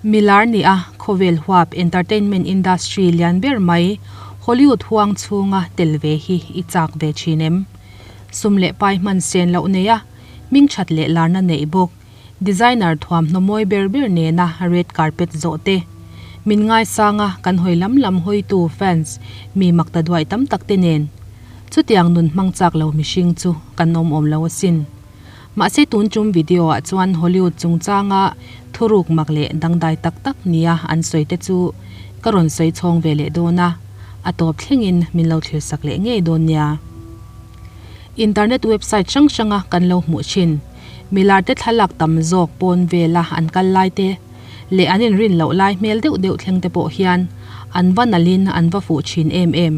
Milar ni a khawvel huap entertainment industry lian ber mai Hollywood huang chhunga tel ve hi i chak ve thin em? Sum leh pai hman sen loh nei a, hming that leh larna neih bawk. Designer thuamhnaw mawi ber ber nena red carpet zawh te. Min ngaisang a, kan hawi lam lam hawitu fans mi mak ta duai tam tak te nen. Chutiang nun hmang chak lo mihring chu kan awm awm lo asin. Mahse tun tum video ah chuan Hollywood chungchanga thuruk mak leh dangdai tak tak nia an sawi te chu ka rawn sawi chhawng ve leh dawn a, a tawp thlengin min lo thlir sak leh ngei dawn nia. Internet website hrang hranga kan lo hmuh thin. Milarte thlalak tam zawk pawn vela an kal lai te leh an inrin loh lai hmel deuh deuh thleng te pawh hian an va nalhin an va fuh thin em em.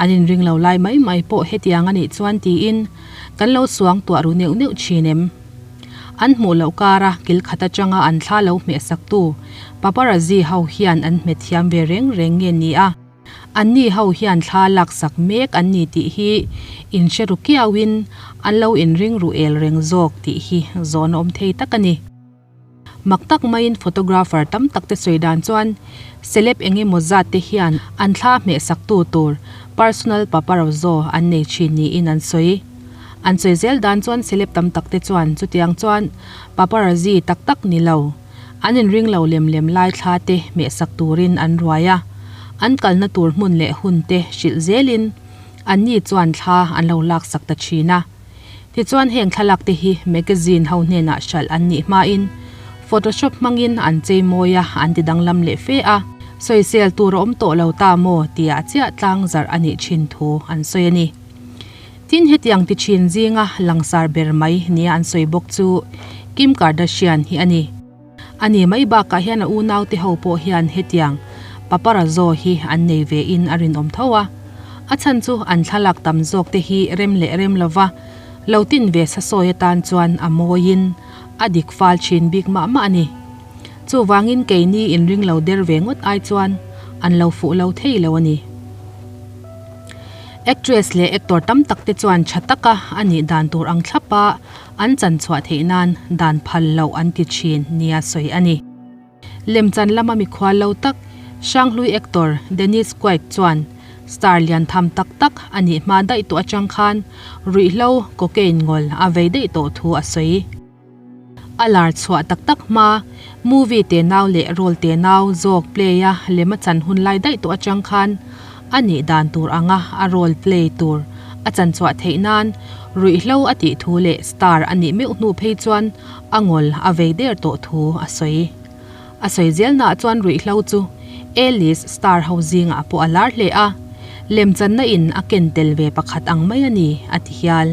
An inring lo lai mai mai pawh hetiang a nih chuan tiin kan lo suang tuah ru neuh neuh thin em. An hmuh loh kara kil khat atanga an thla lo hmehsaktu paparazzi ho hian an hmet thiam ve reng reng nge ni a. Anni ho hian thla laksak mek an ni tih hi inhre ru kiauin an lo inring ru el reng zawk tih hi zawn awm thei tak a ni. Mak tak maiin photographer tam tak te sawi dan chuan celeb eng emaw zat te hian an thla hmehsaktu tur personal paparazzo an nei thin niin an sawi. An sawi zel dan chuan celeb tam tak te chuan chutiang chuan paparazzi tak tak ni lo. An inring lo lem lem lai thla te hmehsak turin an ruai a, an kalna tur hmun leh hun te hrilh zelin anni chuan thla an lo laksak ta thin a. Tichuan heng thlalak te hi magazine ho hnenah hralh an nih hmain photoshop hmangin an chei mawi a, an ti danglam leh fe a, sawisel tur a awm tawh lo ta maw tia chiah tlang zarh a nih thin thu an sawi a ni. Tin, hetiang ti thin zinga langsar ber mai nia an sawi bawk chu Kim Kardashian hi a ni. A ni mai bakah hian a unaute ho pawh hian hetiang paparazzo hi an nei ve in a rinawm tho a. A chhan chu an thlalak tam zawk te hi rem leh rem lova lo tin ve sa sawi atan chuan a mawiin a dik fal thin bik mah mah a ni. Chuvangin keini inring lo der ve ngawt ai chuan an lo fuh lo thei lo a ni. Actress leh actor tam tak te chuan tha taka a nih dan tur ang thlapa an chan chhuah theih nan dan phal loh an ti thin nia sawi a ni. Lemchan lama mikhual lo tak Hranghlui actor Dennis Quaid chuan star lian tham tak tak a nih hma daih tawh atang khan ruihhlo cocaine ngawl a vei daih tawh thu a sawi. A lar chhuah tak tak hma, movie te nau leh role te nau zawk play a lem a chan hun lai daih tawh atang khan a nih dan tur anga a role play tur a chan chhuah theih nan ruihhlo a tih thu leh star a nih meuh hnu phei chuan a ngawl a vei der tawh thu a sawi. A sawi zelnaah chuan ruihhlo chu A-list star ho zingah pawh a lar hle a, lemchanna in a ken tel ve pakhat ang mai a ni, a ti hial.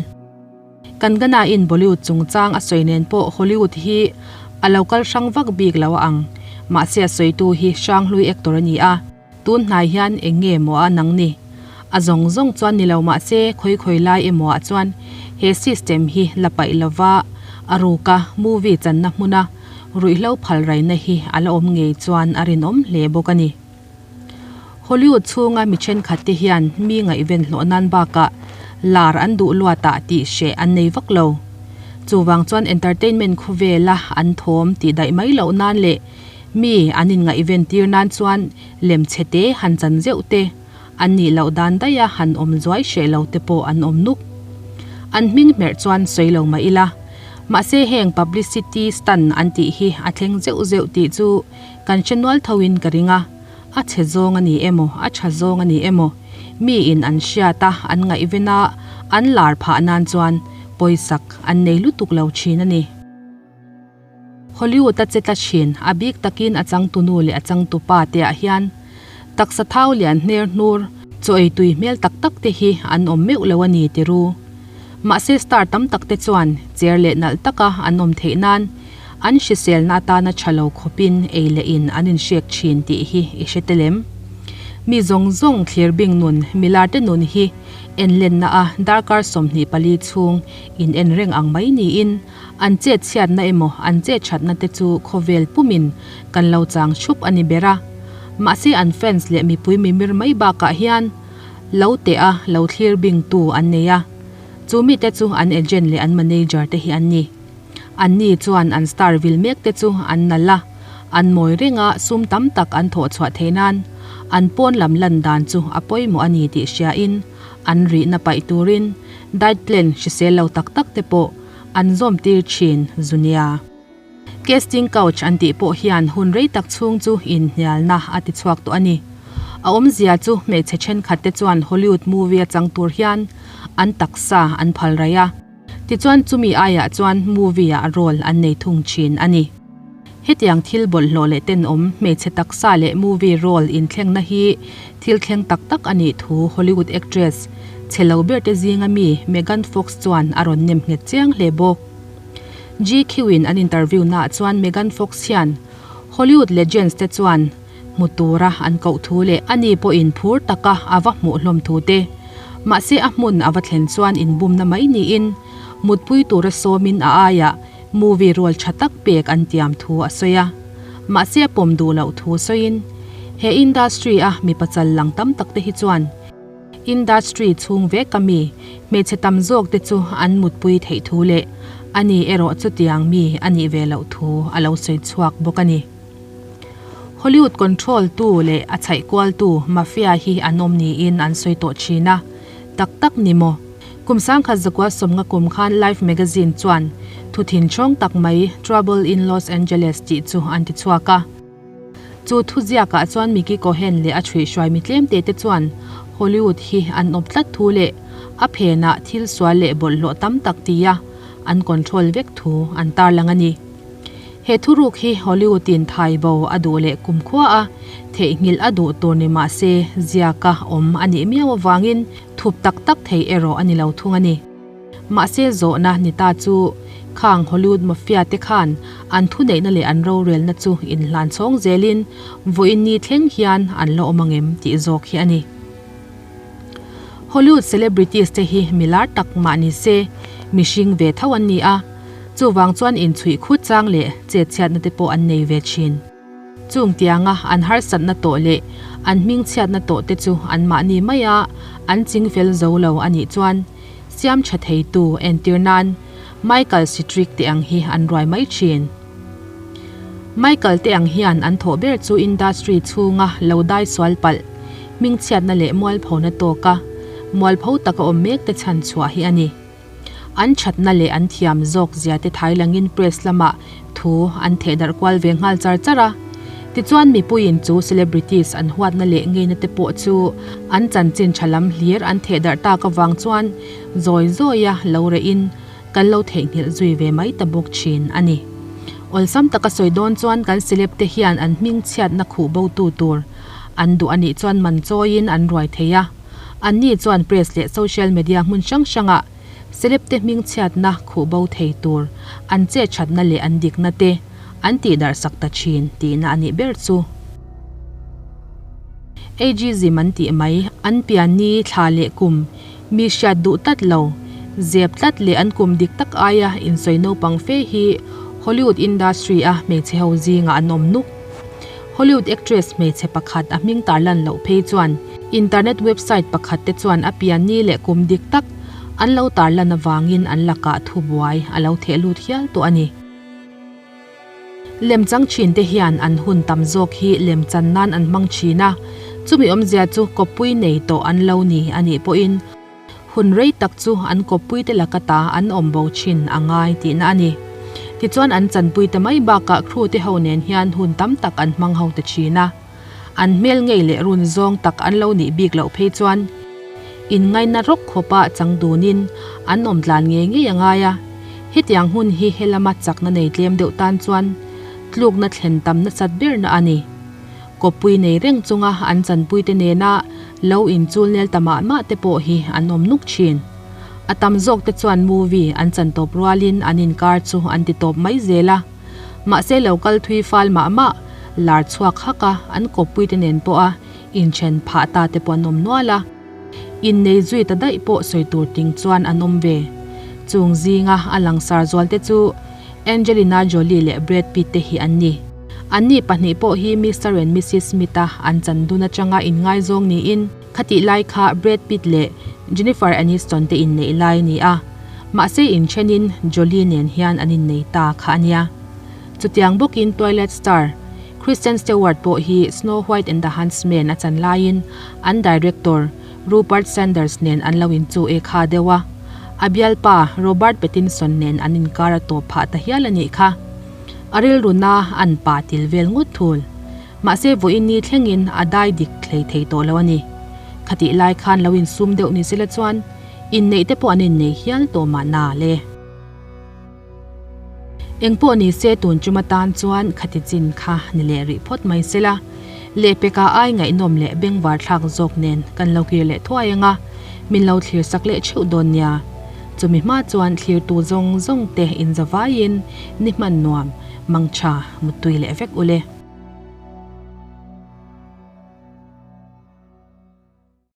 Kangana in Bollywood chungchang a sawi nen pawh Hollywood hi a lo kal hrang vak bik lo a ang. Mahse a sawitu hi Hranghlui actor a ni a, tun hnai hian eng nge maw a nang ni? A zawng zawng chuan ni lo mahse khawi khawi lai emaw ah chuan he system hi la paih lova a ruka movie channa hmuna ruihhlo phal raina hi a la awm ngei chuan a rinawm hle bawk a ni. Hollywood chhunga mi thenkhat te hian mi ngaihven hlawh nan bakah lar an duh luatah tih hreh an nei vak lo. Chuvang chuan entertainment khawvela an thawm tih daih mai loh nan leh mi an inngaihven tir nan chuan lem chhe te han chan zeuh te, an nih loh dan daiha han awm zuai hreh lo te pawh an awm nuk. An hming hmerh chuan sawi lo mah ila. Mahse heng publicity stunt an tih hi a thleng zeuh zeuh tih chu Kan hre nual tho in ka ring a, a chhe zawng a ni emaw, a tha zawng a ni emaw, mi in an hriat a, an ngaihven a, an lar phah nan chuan pawisak an nei lutuk lo thin a ni. Hollywood a che tla thin, a bik takin a changtunu leh a changtupa te ah hian taksa thau lian hner hnur, chaw ei tui hmel tak tak te hi an awm meuh lo a ni ti ru. Mahse star tam tak te chuan cher leh nalh taka an awm theih nan an hriselna atana tha lo khawpin ei leh in an inhrek thin tih hi i hre tel em? Mi zawng zawng thlir bing nun milar te nun hi enlenna a darkar 24 chhung in en reng ang mai niin an chet chhiatna emaw an chet thatna te chu khawvel pumin kan lo chang thup a ni ber a. Mahse an fans leh mipui mimir mai bakah hian Lo teh a, lo thlir bing tu an nei a. Chu mite chu an agent leh an manager te hi an ni. Anni chuan an star vil mek te chu an nalh a, An mawi renga sum tam tak an thawh chhuah theih nan an pawn lam lan dan chu a pawimawh a ni tih hriain an rihna paih turin diet plan hrisel lo tak tak te pawh an zawm tir thin zu nia. Casting couch an tih pawh hian hun rei tak chhung chu inhnialna a ti chhuak tawh a ni. A awmzia chu hmeichhe thenkhat te chuan Hollywood movie a chang tur hian an taksa an phal raih a, tichuan chumi aiah chuan movie ah role an nei thung thin a ni. Hetiang thil bawlhhlawh leh tenawm hmeichhe taksa leh movie role inthlengna hi thil thleng tak tak a nih thu Hollywood actress chhe lo ber te zinga mi Megan Fox chuan a rawn nem nghet chiang hle bawk. GQ in an interview naah chuan Megan Fox hian Hollywood legends te chuan hmu tura an koh thu leh ani pawhin phur taka a va hmuh hlawm thu te, mahse a hmun a va thlen chuan inbumna mai niin mutpui tura sawmin a aiah movie role tha tak pek an tiam thu a sawi a. Mahse a pawm duh loh thu sawiin he industry a mipa chal lang tam tak te hi chuan Industry chhung vek a mi hmeichhe tam zawk te chu an mutpui theih thu leh ani erawh chutiang mi a nih ve loh thu a lo sawi chhuak bawk a ni. Hollywood control tu leh a chhaih kual tu mafia hi an awm niin an sawi tawh thin a, tak tak ni maw? Kum 1990 kum khan Life magazine chuan thu thinchhawng tak mai Trouble in Los Angeles tih chu an ti chhuak a. Chu thuziakah chuan Mickey Cohen leh a chhuihhruai mi tlemte te chuan Hollywood hi an awp tlat thu leh a phenah thil sual leh bawlhhlawh tam tak tia an control vek thu an tarlang a ni. He thuruk hi Hollywood-in thai bo a duh leh kumkhua a theihnghilh a duh tur ni mah se ziaka awm a nih miau avangin thup tak tak thei erawh a ni lo thung a ni. Mahse zawhna ni ta chu khang Hollywood mafia te khan an thuneihna leh an rorelna chu inhlan chhawng zelin vawiin ni thleng hian an la awm angem tih zawk hi a ni. Hollywood celebrities te hi milar tak mah ni se mihring ve tho an ni a, chuvang chuan inchhuih khut chang leh chetchhiatna te pawh an nei ve thin. Chung tianga an harsatna tawh leh an hmingchhiatna tawh te chu anmahni maia an chingfel zo lo a nih chuan siam tha theitu entir nan Michael Sitrick te ang hi an ruai mai thin. Michael te ang hian an thawh ber chu industry chhunga lo dai sual palh, hmingchhiatna leh mualphona tawka mualpho taka awm mek te chhan chhuah hi a ni. An thatna leh an thiam zawk zia te thailangin press lamah thu an theh darh kual ve nghal char char a. Tichuan mipuiin chu celebrities an huatna leh ngeina te pawh chu an chanchin tha lam hlir an theh darh tak avang chuan zawi zawia lo rehin kan lo theihnghilh zui ve mai ta bawk thin a ni. Awlsam taka sawi dawn chuan kan celeb te hian an hmingchhiatna khuh botu tur an duh anih chuan man chawiin an ruai thei a. Anni chuan press leh social media hmun hrang hrangah celeb te hmingchhiatna khuh bo thei tur an chethatna leh an dikna te an tihdarh sak ta thin tihna a nih ber chu. Ageism an tih mai, an pianni thla leh kum mi hriat duh tlat lo, zep tlat leh an kum dik tak aia insawi naupang fe hi Hollywood industry a hmeichhe ho zingah an awm nuk. Hollywood actress hmeichhe pakhat a hming tarlan loh phei chuan internet website pakhat te chuan a pianni leh kum dik tak an lo tarlan avangin an lakah thubuai a lo theh lut hial tawh a ni. Lemchang thin te hian an hun tam zawk hi lemchan nan an hmang thin a, chumi awmzia chu kawppui nei tawh an lo ni a nih pawhin Hun rei tak chu an kawppuite laka ta an awm bo thin a ngai tihna a ni. Tichuan an chanpuite mai bakah crew te ho nen hian hun tam tak an hmang ho ta thin a. An hmel ngei leh run zawng tak an lo nih bik loh phei chuan inngaina rawk khawpa chang dunin an awm tlan ngei ngei a ngai a. Hetiang hun hi helama chakna nei tlem deuh tan chuan tlukna thlen tam nasat berna a ni. Kawppui nei reng chunga an chanpuite nena lo inchul nel ta mah mah te pawh hi an awm nuk thin. A tam zawk te chuan movie an chan tawp rualin an inkar chu an ti tawp mai zel a. Mahse lo kal thui fal mah mah, lar chhuak hak a an kawppuite nen pawha inthen phah ta te pawh an awm nual a. Innei zui ta daih pawh sawi tur ting chuan an awm ve. Chung zinga a langsar zual te chu Angelina Jolie leh Brad Pitt te hi an ni. Anni pahnih pawh hi Mister and Missis Smith-a an chan dun atanga inngaizawng niin khatih lai kha Brad Pitt leh Jennifer Aniston te inneih lai a ni a. Mahse inthenin Jolie nen hian an innei ta kha a nia. Chutiang bawkin Twilight star. Kristen Stewart pawh hi Snow White and the Huntsman a chan laiin an director Rupert Sanders nen an lo inchu e kha deuh a, a bialpa Robert Pattinson nen an inkar a tawp phah ta hial a nih kha. A rilru na an pa til vel ngawt thul. Mahse vawiin ni thlengin a dai dik hlei thei tawh lo a ni. Khatih lai khan lo insum deuh ni sela chuan inneih te pawh an innei hial tawh mahna le. Engpawh ni se tun tum atan chuan khati chin kha ni leh rih phawt mai sela, lehpeka ai ngaihnawm leh bengvar thlak zawk nen kan lo kir leh thuai anga min lo thlir sak leh theuh dawn nia. Chumi hma chuan thlirtu zawng zawng te inzavaiin ni hman nuam, mangtha, muttui leh vek ule.